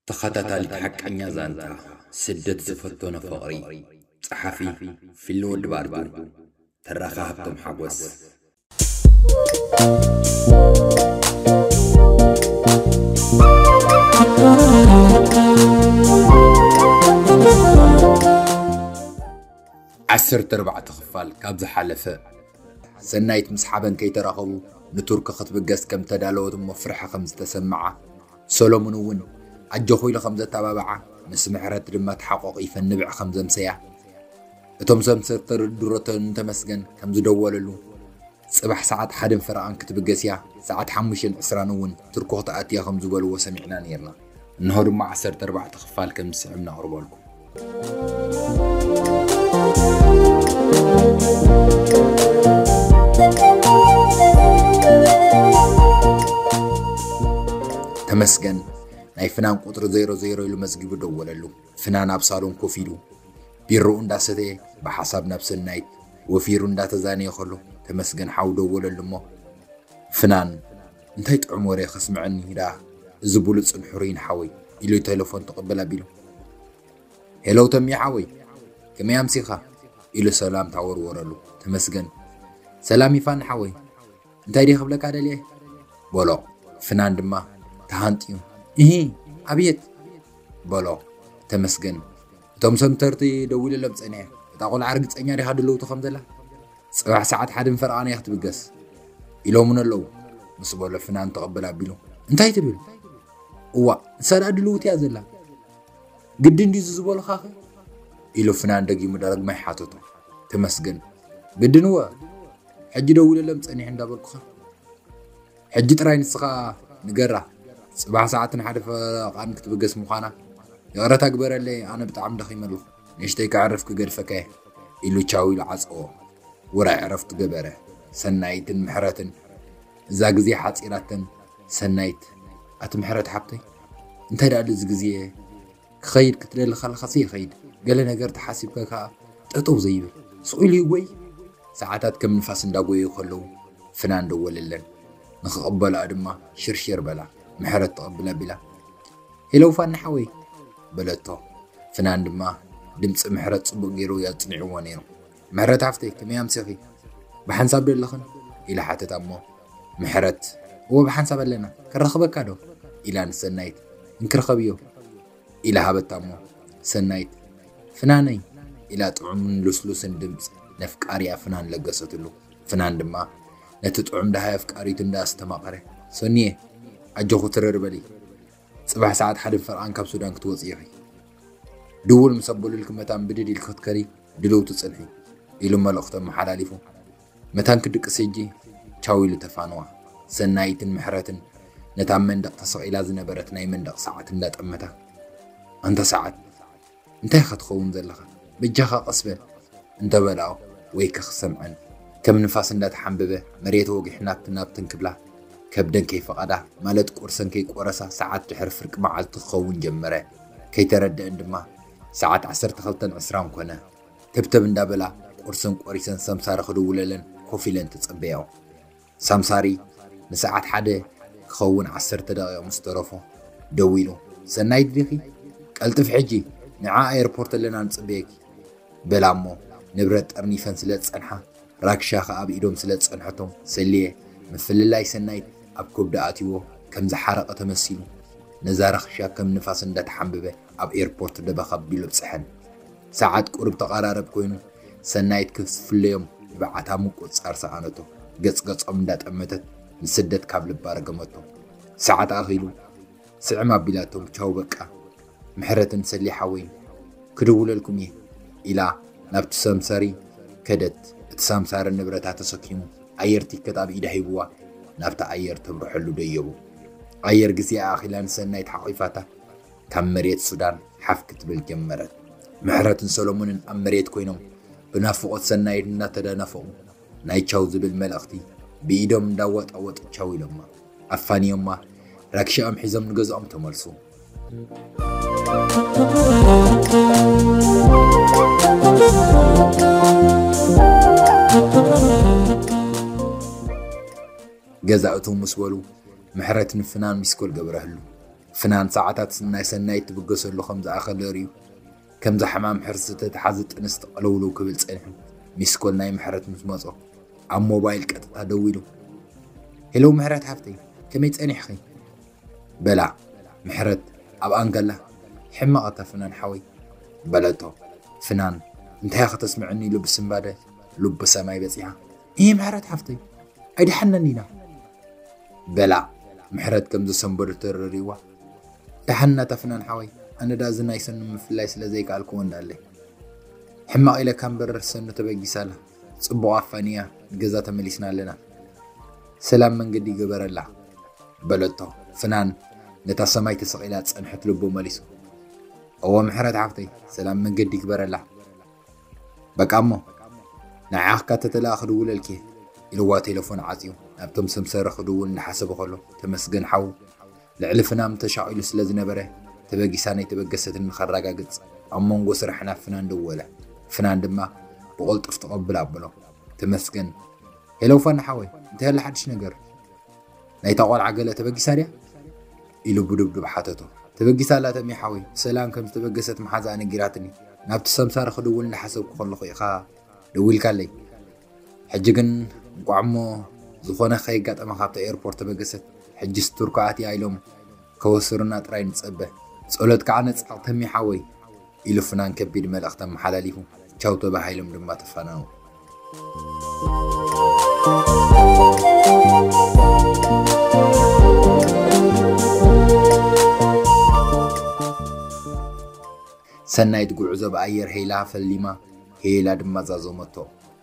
ተኸታታሊት ሓቀኛ ዛንታ ስደት ዝፈተኖ ፍቕሪ። ጸሓፊ ፊሊ ወዲ ባርዱ። ተራኺ ሃብቶም ሓጎስ። ዓሰርተ ኣርባዕተ ክፋል ካብ ዝሓለፈ፣ ሰናይት ምስ ሓበን ከይተራኸቡ ንቱርክ ክትብገስ ከም ተዳለወት እሞ ፍርሒ ከም ዝተሰምዓ፣ ሰሎሙን እውን ኣጆኹ ኢሉ ከም ዘተባብዓ፣ ምስ ምሕረት ድማ ተሓቋቒፈን ንብዕ ከም ዘምሰያ፣ እቶም ሰብ ሰርተር ድሮተን ተመስገን ከም ዝደወለሉ፣ ጽባሕ ሰዓት ሓደን ፈረቓን ክትብገስ እያ፣ ሰዓት ሓሙሽተን ዕስራን እውን ቱርክ ክትኣትያ ከም ዝበልዎ ሰሚዕና ነይርና። እንሆ ድማ ዓሰርተ ኣርባዕተ ክፋል ከም ዝስዕብ ነቕርበልኩም። ተመስገን ናይ ፍናን ቁጽሪ ዜሮ ዜሮ ኢሉ መዝጊቡ ደወለሉ። ፍናን ኣብ ሳሎን ኮፍ ኢሉ ቢርኡ እንዳሰተየ ብሓሳብ ናብ ሰናይት ወፊሩ እንዳተዛነየ ከሎ፣ ተመስገን ሓው ደወለሉ እሞ፣ "ፍናን፣ እንታይ ጥዑም ወረ ከስምዐኒ ደኣ እዚ ብሉጽን ሕሩይን ሓወይ?" ኢሉ ቴሌፎን ትቕብል ኣቢሉ። "ሄሎ ተሚ ሓወይ፣ ከመይ ኣምሲኻ?" ኢሉ ሰላምታ ወርወረሉ። ተመስገን፣ "ሰላም ይፋን ሓወይ፣ እንታይ ድየ ክብለካ ደልየ?" በሎ። ፍናን ድማ ተሃንጥዩ፣ "እሂ፣ ኣብየት?" በሎ። ተመስገን፣ "እቶም ሰምተርቲ ደዊለሎም ጸኒሐ፣ እታ ቆልዓ ርግጸኛ ዲኻ ድልውቲ ከም ዘላ?" "ጽባሕ ሰዓት ሓደን ፈረቓን እያ ክትብገስ ኢሎምን ኣለዉ" ምስ በሎ ፍናን ተቐብል ኣቢሉ፣ "እንታይ ትብል?" "እዋ፣ ንሳ ደኣ ድልውቲ እያ ዘላ። ግድን ድዩ እዚ ዝበሉኻኸ?" ኢሉ ፍናን ደጊሙ ዳግማይ ሓተቶ። ተመስገን፣ "ግድን እወ፣ ሕጂ ደዊለሎም ጸኒሐ እንዳበልኩኻ። ሕጂ ጥራይ ንስኻ ንገራ፣ ጽባሕ ሰዓትን ሓደ ፈረቓን ክትብገስ ምዃና። ይቕረታ ግበረለይ፣ ኣነ ብጣዕሚ ደኺመ ኣለኹ። ንእሽተይ ከዕርፍ ክገድፈካ እየ" ኢሉ ቻው ኢሉ ዓጸዎ። ውራይ ዕረፍቲ ገበረ። ሰናይትን ምሕረትን እዛ ግዜ ሓጺራተን። ሰናይት፣ "ኣቲ ምሕረት ሓብተይ፣ እንታይ ደኣ እዚ ግዜ ክኸይድ ክትደሊ ከለኻሲ ይኸይድ፣ ገለ ነገር ተሓሲብካ ከኣ ጠጠው ዘይብል፣ ስቕ ኢሉ ይጎይ?" ሰዓታት ከም ንፋስ እንዳጎየዩ ከለዉ ፍናን ደወለለን። ንኽቕበልኣ ድማ ሽርሽር በላ። ምሕረት ትቕብል ኣቢላ፣ "ሄሎ ፋኒ ሓወይ?" በለቶ። ፍናን ድማ ድምጺ ምሕረት ጽቡቕ ገይሩ ኣጽኒዕዎ ነይሩ። "ምሕረት ሓፍተይ፣ ከመይ ኣምሲኺ? ብሓንሳብ ዶ ኣለኽን?" ኢላ ሓተታ እሞ፣ ምሕረት፣ "እወ ብሓንሳብ ኣለና፣ ከራኽበካ ዶ?" ኢላ ንሰናይት፣ "እንክረኸብዮ?" ኢላ ሃበታ እሞ፣ ሰናይት፣ "ፍናነይ" ኢላ ጥዑምን ልስሉስን ድምጺ ነፍቃሪኣ ፍናን ለገሰትሉ። ፍናን ድማ ነቲ ጥዑም ደሃይ ኣፍቃሪቱ እንዳኣስተማቐረ፣ "ሶንየ፣ ኣጆኹ ትርር በሊ። ጽባሕ ሰዓት ሓደን ፈርቓን ካብ ሱዳን ክትወጺ ኢኺ። ድውል ምስ ኣበሉልኪ መታን ብድድ ኢልኪ ክትከዲ ድልውቲ ጽንሒ" ኢሉ መልእኽቱ ኣመሓላሊፉ፣ መታን ክድቅስ ሂጂ ቻው ኢሉ ተፋነዋ። ሰናይትን ምሕረትን ነታ ኣብ መንደቕ ተሰቒላ ዝነበረት ናይ መንደቕ ሰዓት እንዳጠመታ፣ "ኣንታ ሰዓት፣ እንታይ ኢኻ ትኸውን ዘለኻ? በጃኻ ቀስ በል" እንተበላኦ፣ ወይ ከኽሰምዐን ከም ንፋስ እንዳተሓንበበ መሬት ወጊሑ ናብትን ናብትን ክብላ፣ ከብደን ከይፈቐዳ፣ ማለት ቁርሰን ከይቆረሳ፣ ሰዓት ድሕሪ ፍርቂ መዓልቲ ክኸውን ጀመረ። ከይተረደአን ድማ ሰዓት ዓሰርተ ክልተን ዕስራን ኮነ። ተብተብ እንዳበላ ቁርሰን ቆሪሰን ሰምሳሪ ክድውለለን ኮፍ ኢለን ተጸበያኦ። ሳምሳሪ ንሰዓት ሓደ ክኸውን ዓሰርተ ደቂቕ ምስ ተረፎ ደዊሉ፣ "ሰናይት ዲኺ? ቀልጥፍ ሕጂ፣ ንዓ ኤርፖርት ኣለና ንጽበየኪ" በላ እሞ፣ ንብረት ጠርኒፈን ስለ ዝጸንሓ፣ ራክሻ ከኣ ኣብ ኢዶም ስለ ዝጸንሐቶም፣ ሰልየ፣ ምፍልላይ ሰናይት ኣብ ከብዱ ኣትይዎ ከም ዝሓረቐ ተመሲሉ፣ ነዛ ራክሻ ከም ንፋስ እንዳተሓንበበ ኣብ ኤርፖርት ደበኽ ኣቢሉ ኣብጽሐን። ሰዓት ቁሩብ ተቐራረብ ኮይኑ፣ ሰናይት ክፍለዮም ትብዓታ ምቁጽጻር ሰኣነቶ። ገጽ ገጾም እንዳጠመተት ንስደት ካብ ልባ ረገመቶ። ሰዓት ኣኺሉ፣ ስዕም ኣቢላቶም፣ "ቻው በቃ፣ ምሕረትን ሰሊ ሓወይን ክድውለልኩም እየ" ኢላ ናብቲ ሳምሳሪ ከደት። እቲ ሳምሳሪ ንብረታ ተሰኪሙ፣ ኣየር ቲከት ኣብ ኢዳ ሂብዋ፣ ናብቲ ኣየር ተብርሐሉ ደየቡ። ኣየር ግዜኣ ኣኺላ ንሰናይት ሓቒፋታ፣ ካብ መሬት ሱዳን ሓፍ ክትብል ጀመረት። ምሕረትን ሰሎሞንን ኣብ መሬት ኮይኖም ብናፍቖት ሰናይት እናተደናፈቑ፣ ናይ ቻው ዝብል መልእኽቲ ብኢዶም እንዳወጣወጡ ቻው ኢሎማ። ኣፋንዮማ፣ ራክሻኦም ሒዞም ንገዝኦም ተመልሱ። ገዛ እትው ምስ በሉ፣ ምሕረት ንፍናን ሚስኮል ገበረህሉ። ፍናን ሰዓታት ናይ ሰናይት ትብገሰሉ ከም ዝኣኸለ ርእዩ፣ ከምዛ ሕማም ሕርሲ ተተሓዘ ጥንሲ ተቐለውለው ክብል ጸኒሑ። ሚስኮል ናይ ምሕረት ምስ መጾ ኣብ ሞባይል ቀጥታ ደዊሉ፣ "ሄሎ ምሕረት ሓፍተይ፣ ከመይ ጸኒሕኺ?" በላ። ምሕረት ኣብ ኣንገላ፣ "ሕማቕ እታ ፍናን ሓወይ" በለቶ። ፍናን እንታይ ከተስምዐኒ ኢሉ ብስንባደ ልቡ ሰማይ በጺሓ። "እይ ምሕረት ሓፍተይ፣ ኣይደሓነን ኢና" በላ። ምሕረት ከም ዘሰንበደቶ ተረዲእዋ፣ "ደሓን ናታ ፍናን ሓወይ፣ ኣነ ዳ እዚ ናይ ሰኑ ምፍላይ ስለ ዘይከኣልክዎ እንዳለይ። ሕማቕ ኢለካ እምበር ሰኑ ተበጊሳላ፣ ጽቡቕ ኣፋንያ ንገዛ ተመሊስና ኣለና። ሰላም መንገዲ ይገበረላ" በለቶ። ፍናን ነታ ሰማይ ተሰቒላ ጸንሐት ልቡ መሊሱ፣ "እዎ ምሕረት ሓፍተይ፣ ሰላም መንገዲ ይግበረላ። በቃ እሞ ንዓኻ ተተላኣ ክድውለልኪ" ኢልዋ ቴሌፎን ዓጽዩ ናብቶም ሰምሰረ ክድውል እንዳሓሰበ ከሎ፣ ተመስገን ሓው ልዕሊ ፍናን ተሻቒሉ ስለ ዝነበረ፣ ተበጊሳ ናይ ተበገሰትን ንኸረጋግጽ ኣብ መንጎ ስራሕና ፍናን ደወለ። ፍናን ድማ ብቕልጡፍ ተቐብል ኣበሎ። ተመስገን፣ "ሄሎ ፋና ሓወይ፣ እንታይ ኣሎ ሓድሽ ነገር? ናይታ ቆልዓ ገለ ተበጊሳ ድያ?" ኢሉ ብድብድብ ሓተቶ። "ተበጊሳ ኣላ ተሜ ሓወይ፣ ብሰላም ከም ዝተበገሰት መሓዛኣ ነጊራትኒ። ናብቲ ሰምሳሪ ክድውል እንዳሓሰብኩ ከለኹ ኢኻ ደዊልካለይ። ሕጂ ግን እንቋዕ እሞ ዝኾነ ከየጋጠመ ካብታ ኤርፖርት ተበገሰት። ሕጂስ ቱርኪ ኣትያ ኢሎም ከወስሩና ጥራይ ንጸበ። ጸሎት ከዓ ነጻቕ ተሜ ሓወይ" ኢሉ ፍናን ከቢድ መልእኽቲ ኣመሓላሊፉ፣ ቻው ተባሂሎም ድማ ተፋነዉ። ሰናይት ጉዕዞ ብኣየር ሄላ ፈሊማ፣ ሄላ ድማ ዛዘመቶ።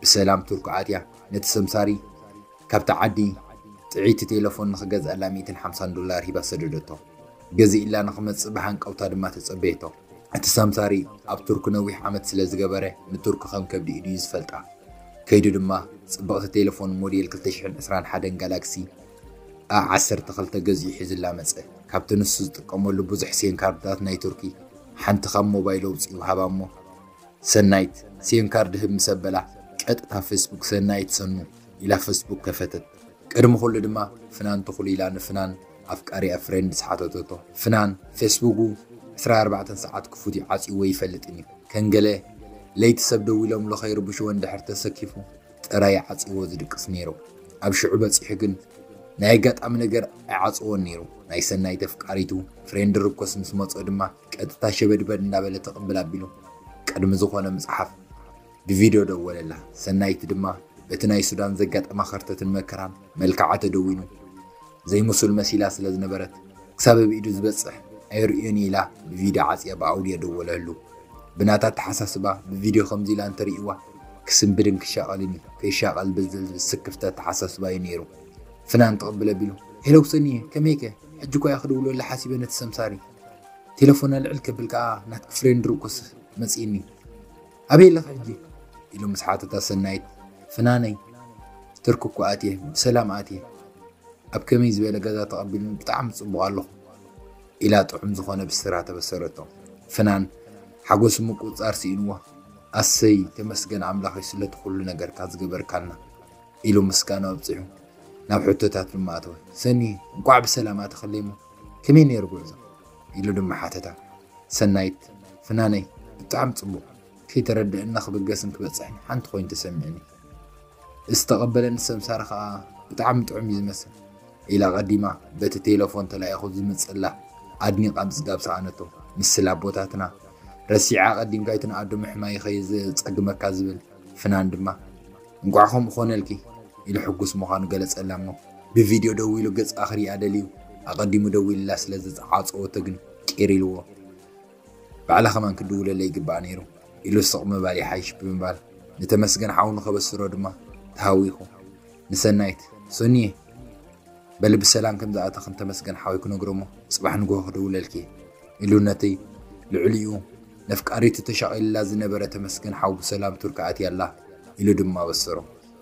ብሰላም ቱርኪ ኣትያ፣ ነቲ ሰምሳሪ ካብቲ ዓዲ ጥዕይቲ ቴሌፎን ንኽገዝኣላ ሚእትን ሓምሳን ዶላር ሂባ ሰደደቶ። ገዚእላ ንኽመጽእ ብሃንቀውታ ድማ ተጸበየቶ። እቲ ሰምሳሪ ኣብ ቱርኪ ነዊሕ ዓመት ስለ ዝገበረ፣ ንቱርኪ ከም ከብዲ ኢዱ እዩ ዝፈልጣ። ከይዱ ድማ ጽብቕቲ ቴሌፎን ሞዴል ክልተ ሽሕን ዕስራን ሓደን ጋላክሲ A ዓሰርተ ክልተ ገዚኡ ሒዙላ መጸ። ካብቲ ንሱ ዝጥቀመሉ ብዙሕ ሴም ካርድታት ናይ ቱርኪ ሓንቲ ካብ ሞባይሉ ኣውጺኡ ሃባ እሞ፣ "ሰናይት፣ ሴም ካርድ ህብ" ምስ ኣበላ፣ ቀጥታ ፌስቡክ ሰናይት ሰኑ ኢላ ፌስቡክ ከፈተት። ቅድሚ ኩሉ ድማ ፍናን ትኹል ኢላ ንፍናን ኣፍቃሪኣ ፍሬንድስ ሓተተቶ። ፍናን ፌስቡኩ ዕስራ ኣርባዕተ ሰዓት ክፉት እዩ፣ ዓጽይዎ ኣይፈልጥን እዩ። ከንገለ ለይቲ ሰብ ደዊሎምሉ ከይርብሽዎ እንድሕር ተሰኪፉ ጥራይ ዓጽይዎ ዝድቅስ ነይሩ። ኣብ ሽዑ በጺሑ ግን ናይ ኣጋጣሚ ነገር ኣይዓጽዎን ነይሩ። ናይ ሰናይት ኣፍቃሪቱ ፍሬንድ ሪኮስት ምስ መጾ ድማ ቀጥታ ሸበድበድ እንዳበለ ተቕብል ኣቢሉ ቅድሚ ዝኾነ ምጽሓፍ ብቪድዮ ደወለላ። ሰናይት ድማ በቲ ናይ ሱዳን ዘጋጠማ ከርተትን መከራን መልክዓ ተደዊኑ ዘይምሱል መሲላ ስለ ዝነበረት፣ ክሳብ ኣብ ኢዱ ዝበጽሕ ኣይርእዮን ኢላ ብቪድዮ ዓጽያ ብኣውድዮ ደወለሉ። ብናታ ኣተሓሳስባ ብቪድዮ ከምዚ ኢላ እንተርእይዋ ክስንብድን ክሻቐልን እዩ፣ ከይሻቐል ብዝብል ስክፍታ ኣተሓሳስባ እዩ ነይሩ። ፍናን ትቕብል ኣቢሉ፣ "ሄሎ ሰኒየ፣ ከመይከ? ሕጂ እኮ እያ ክድውለላ ሓሲበ ነቲ ሰምሳሪ። ቴሌፎና ልዕል ከብል ከኣ ናትኪ ፍሬንድ ርኩስ መጺእኒ። ኣበይ ኣለኺ ሕጂ?" ኢሉ ምስ ሓተታ ሰናይት፣ "ፍናነይ፣ ቱርኪ እኮ ኣትየ፣ ብሰላም ኣትየ። ኣብ ከመይ ዝበለ ገዛ ተቐቢሉኒ ብጣዕሚ ጽቡቕ ኣለኹ" ኢላ ጥዑም ዝኾነ ብስራት ኣበሰረቶ። ፍናን ሓጎሱ ምቁጽጻር ስኢንዎ፣ "ኣሰይ ተመስገን ኣምላኸይ ስለቲ ኩሉ ነገርካ ዝገበርካልና" ኢሉ ምስጋና ኣብጺሑ ናብ ሕቶታት ድማ ኣተወ። "ሰኒ፣ እንቋዕ ብሰላም ኣተኽለይ እሞ ከመይ ነይሩ ጉዕዞ?" ኢሉ ድማ ሓተታ። ሰናይት፣ "ፍናነይ፣ ብጣዕሚ ጽቡቕ። ከይተረድአና ክብገስን ክበጽሕን ሓንቲ ኮይኑ ተሰሚዕኒ። ዝተቐበለኒ ሰምሳሪ ከኣ ብጣዕሚ ጥዑም እዩ ዝመስል" ኢላ ቀዲማ በቲ ቴሌፎን ተላኢኹ ዝመጸላ ኣድኒቓ ምጽጋብ ሰኣነቶ። "ምስላ ኣቦታትና ረሲዓ ቀዲምካ ኣይትንኣዶ ምሕማይ ከይዘጸግመካ" ዝብል ፍናን ድማ፣ "እንቋዕ ከምኡ ኮነልኪ" ኢሉ ሕጉስ ምዃኑ ገለጸላ እሞ፣ ብቪድዮ ደዊሉ ገጻ ክሪኣ ደልዩ ኣቐዲሙ ደዊልላ ስለ ዝዓጸወቶ ግን ቂር ኢልዎ። "ባዕላ ከማን ክድውለለይ ይግባኣ ነይሩ" ኢሉ ስቕ ምባል ይሓይሽ ብምባል፣ ንተመስገን ሓው ንኸበስሮ ድማ ተሃዊኹ ንሰናይት፣ "ሶኒየ፣ በሊ ብሰላም ከም ዝኣተኽን ተመስገን ሓወይ ክነግሮ እሞ ጽባሕ ንግሆ ክድውለልኪ" ኢሉ ነቲ ልዕሊኡ ነፍቃሪቱ ተሻቒልላ ዝነበረ ተመስገን ሓው ብሰላም ቱርኪ ኣትያ ኣላ ኢሉ ድማ በሰሮ።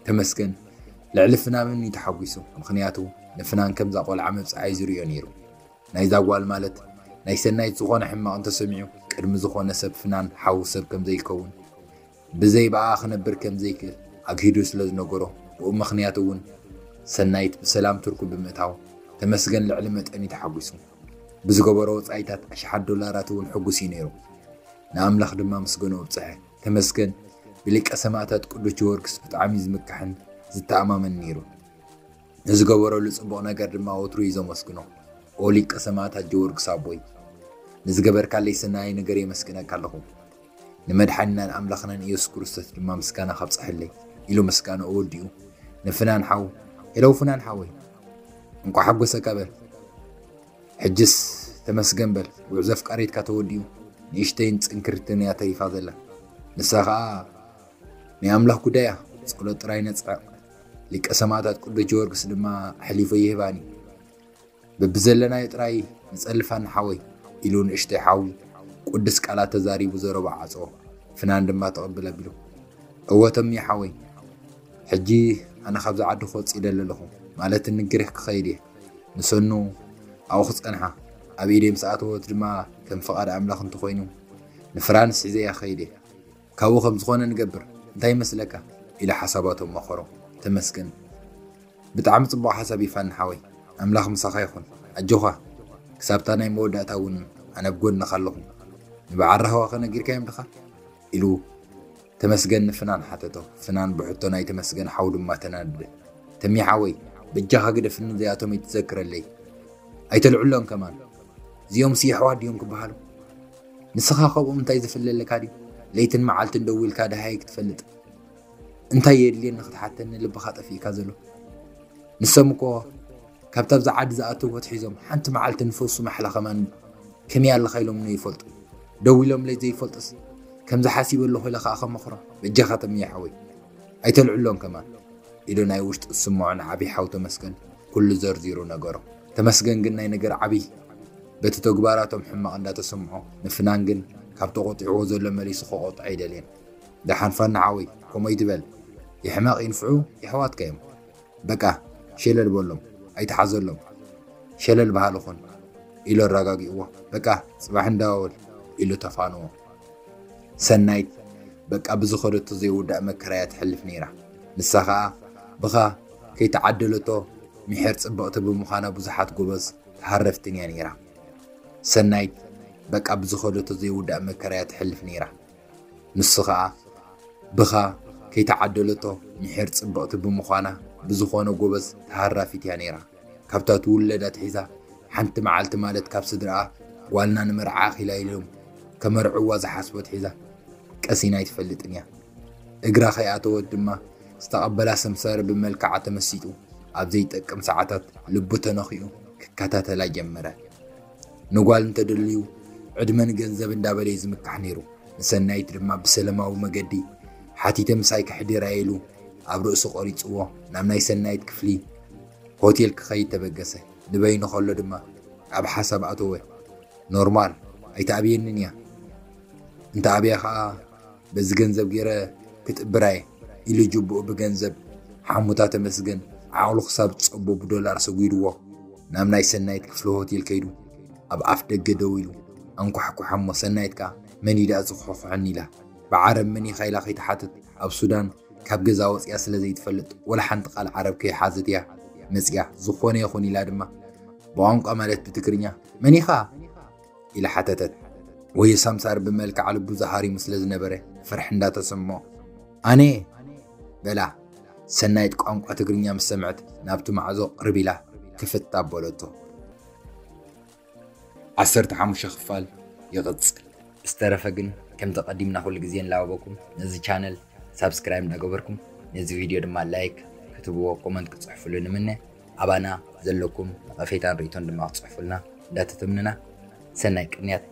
ተመስገን ልዕሊ ፍናምን እዩ ተሓጒሱ፣ ምኽንያቱ ንፍናን ከምዛ ቆልዓ መብጽዓ እዩ ዝርእዮ ነይሩ። ናይዛ ጓል ማለት ናይ ሰናይት ዝኾነ ሕማቕ እንተሰሚዑ፣ ቅድሚ ዝኾነ ሰብ ፍናን ሓው ሰብ ከም ዘይከውን፣ ብዘይ ብኣ ክነብር ከም ዘይክእል ኣግሂዱ ስለ ዝነገሮ፣ ብኡ ምኽንያት እውን ሰናይት ብሰላም ቱርኩ ብምእታው ተመስገን ልዕሊ መጠን እዩ ተሓጒሱ። ብዝገበሮ ወጻኢታት ኣሽሓት ዶላራት እውን ሕጉስ እዩ ነይሩ። ንኣምላኽ ድማ ምስጋና ኣብጽሐ። ተመስገን ብሊቀ ሰማእታት ቅዱስ ጊዮርጊስ ብጣዕሚ ዝምካሕን ዝተኣማመን ነይሩ። ንዝገበረሉ ጽቡቕ ነገር ድማ ወትሩ እዩ ዘመስግኖ። ኦ ሊቀ ሰማእታት ጊዮርጊስ ኣቦይ፣ ንዝገበርካለይ ሰናይ ነገር የመስግነካ ኣለኹ። ንመድሓኒናን ኣምላኽናን ኢየሱስ ክርስቶስ ድማ ምስጋና ካብጽሐለይ ኢሉ ምስጋና ወዲኡ ንፍናን ሓው፣ ሄለው ፍናን ሓወይ፣ እንቋዕ ሓጎሰካ በል። ሕጅስ ተመስገን በል፣ ጉዕዞ ኣፍቃሪትካ ተወዲኡ ንእሽተይን ጽንክርትን እያ ተሪፋ ዘላ። ንሳ ኸኣ ናይ ኣምላኽ ጉዳይ እያ፣ ጸሎት ጥራይ ነጽዕቕ። ሊቀ ሰማእታት ቅዱስ ጊዮርጊስ ድማ ኣሕሊፉ ይህባኒ። በብዘለናዮ ጥራይ ንጸልፋኒ ሓወይ ኢሉ ንእሽተይ ሓው ቅዱስ ቃላት ተዛሪቡ ዘረባ ዓጾ። ፍናን ድማ ተቐብል ኣቢሉ፣ እወ ተምየ ሓወይ፣ ሕጂ ኣነ ካብዚ ዓዲ ክወጽእ ይደሊ ኣለኹ፣ ማለት ንግሪክ ክኸይድ እየ። ንሰኑ ኣብኡ ክጸንሓ፣ ኣብ ኢደይ ምስ ኣተወት ድማ ከም ፍቓድ ኣምላኽ እንተኾይኑ ንፍራንስ ሒዘያ ክኸይድ እየ። ካብኡ ከም ዝኾነ ንገብር፣ እንታይ ይመስለካ? ኢለ ሓሳባቶም መኸሮ። ተመስገን፣ ብጣዕሚ ጽቡቕ ሓሳብ እዩ ፋኒ ሓወይ፣ ኣምላኽ ምሳኻ ይኹን፣ ኣጆኻ፣ ክሳብታ ናይ መወዳእታ እውን ኣነ ኣብ ጎንኻ ኣለኹ። ንበዓል ራህዋ ከነጊርካዮም ድኻ? ኢሉ ተመስገን ንፍናን ሓተቶ። ፍናን ብሕቶ ናይ ተመስገን ሓው ድማ ተናደደ። ተሚ ሓወይ፣ በጃኻ ግደፍኒ፣ እዚኣቶም ኣይትዘክረለይ፣ ኣይተልዕሎም ከማን። እዚኦም ሲ ኣሕዋት ድዮም ክበሃሉ? ንስኻ ካብኦም እንታይ ዝፍለለካ ድዩ? ለይትን መዓልትን ደዊልካ ደሃይ ክትፈልጥ እንታይ የድልየኒ ክትሓተኒ ልብኻ ጠፊእካ ዘሎ? ንሶም እኮ ካብታ ኣብዛ ዓዲ ዝኣተው ኣትሒዞም ሓንቲ መዓልቲ ንፈሱ ማሕላ ከማን ከመይ ኣለኻ ኢሎም ይፈልጡ። ደዊሎም ለይ ዘይፈልጡስ ከምዚ ሓሲበ ኣለኹ ኢለ ከኣ ከመኽሮ። በጃኻ ተምየ ሓወይ ኣይተልዕሎም ከማን ኢሉ ናይ ውሽጡ ዝስምዖ ንዓቢ ሓው ተመስገን ኩሉ ዘርዚሩ ነገሮ። ተመስገን ግን ናይ ነገር ዓቢ በቲ ተግባራቶም ሕማቕ እንዳተሰምዖ፣ ንፍናን ግን ካብ ተቖጢዕዎ ዘሎ መሊሱ ክቖጥዖ ኣይደልየን። ደሓን ፋኒ ሓወይ ከምኡ ኣይትበል፣ ይሕመቕ ይንፍዑ የሕዋትካ እዮም። በቃ ሸለል በሎም፣ ኣይትሓዘሎም፣ ሸለል በሃሊ ኩን ኢሉ ኣረጋጊእዎ። በቃ ጽባሕ እንዳወል ኢሉ ተፋንዎ። ሰናይት በቃ ብዝኸደቶ ዘይውዳእ መከራ እያ ትሕልፍ ነይራ። ንሳ ኸኣ ብኻ ከይተዓደለቶ ምሒር ጽብቕቲ ብምዃና ብዙሓት ጎበዝ ተሃረፍትን እያ ነይራ። ሰናይት በቃ ብዝኸደቶ ዘይውዳእ መከራ እያ ትሕልፍ ነይራ። ንሱ ኸኣ ብኻ ከይተዓደለቶ ምሒር ጽብቕቲ ብምዃና ብዝኾነ ጎበዝ ተሃራፊት እያ ነይራ። ካብታ ትውለድ ኣትሒዛ ሓንቲ መዓልቲ ማለት ካብ ስድራኣ ጓልና ንመርዓ ኣኺላ ኢሎም ከመርዕዋ ዝሓስቦ ኣትሒዛ ቀሲና ኣይትፈልጥን እያ። እግራ ከይኣተወት ድማ ዝተቐበላ ሰምሳሪ ብመልክዓ ተመሲጡ ኣብ ዘይጠቅም ሰዓታት ልቡ ተነኺኡ ክከታተላ ጀመረ። ንጓል እንተደልዩ ዕድመ ንገንዘብ እንዳበለ እዩ ዝምካሕ ነይሩ። ንሰናይት ድማ ብሰለማዊ መገዲ ሓቲተ ምሳይ ከሕድራ ኢሉ ኣብ ርእሱ ቆሪጽዎ ናብ ናይ ሰናይት ክፍሊ ሆቴል ክኸይድ ተበገሰ። ንበይኑ ከሎ ድማ ኣብ ሓሳብ ኣተወ። ኖርማል ኣይትኣብየንን እያ፣ እንተ ኣብያ ኸኣ በዚ ገንዘብ ገይረ ክጥብራ እየ ኢሉ ጅቡኡ ብገንዘብ ሓሙታ ተመስገን ዓቕሉ ክሳብ ዝጸቦ ብዶላር ሰጒድዎ ናብ ናይ ሰናይት ክፍሊ ሆቴል ከይዱ ኣብ ኣፍ ደገ ደው ኢሉ ኣንኳሕኩሓ እሞ ሰናይት ከኣ መን እዩ ደኣ ዝኹሕኩሐኒ ኢላ ብዓረብ መን ኢኻ ኢላ ከይትሓትት ኣብ ሱዳን ካብ ገዛ ወጺኣ ስለ ዘይትፈልጥ ወላ ሓንቲ ቃል ዓረብ ከይሓዘት እያ መጺኣ። ዝኾነ ይኹን ኢላ ድማ ብቋንቋ ማለት ብትግርኛ መን ኢኻ ኢላ ሓተተት። ወይ ሳምሳር ብመልክዓ ልቡ ዝሃሪሙ ስለ ዝነበረ ፍርሒ እንዳተሰምዖ ኣነ በላ። ሰናይት ቋንቋ ትግርኛ ምስ ሰምዐት ናብቲ ማዕጾ ቅርብ ኢላ ክፍት ኣበለቶ። ዓሰርተ ሓሙሽተ ክፋል ይቕጽል። ዝተረፈ ግን ከምቲ ቀዲምና ኩሉ ግዜ ንላበኩም ነዚ ቻነል ሳብስክራይብ እንዳገበርኩም ነዚ ቪድዮ ድማ ላይክ ክትብዎ ኮመንት ክጽሕፍሉ ንምነ። ኣባና ዘለኩም ነቐፌታን ርእይቶን ድማ ክትጽሕፉልና እንዳተተምንና ሰናይ ቅንያት።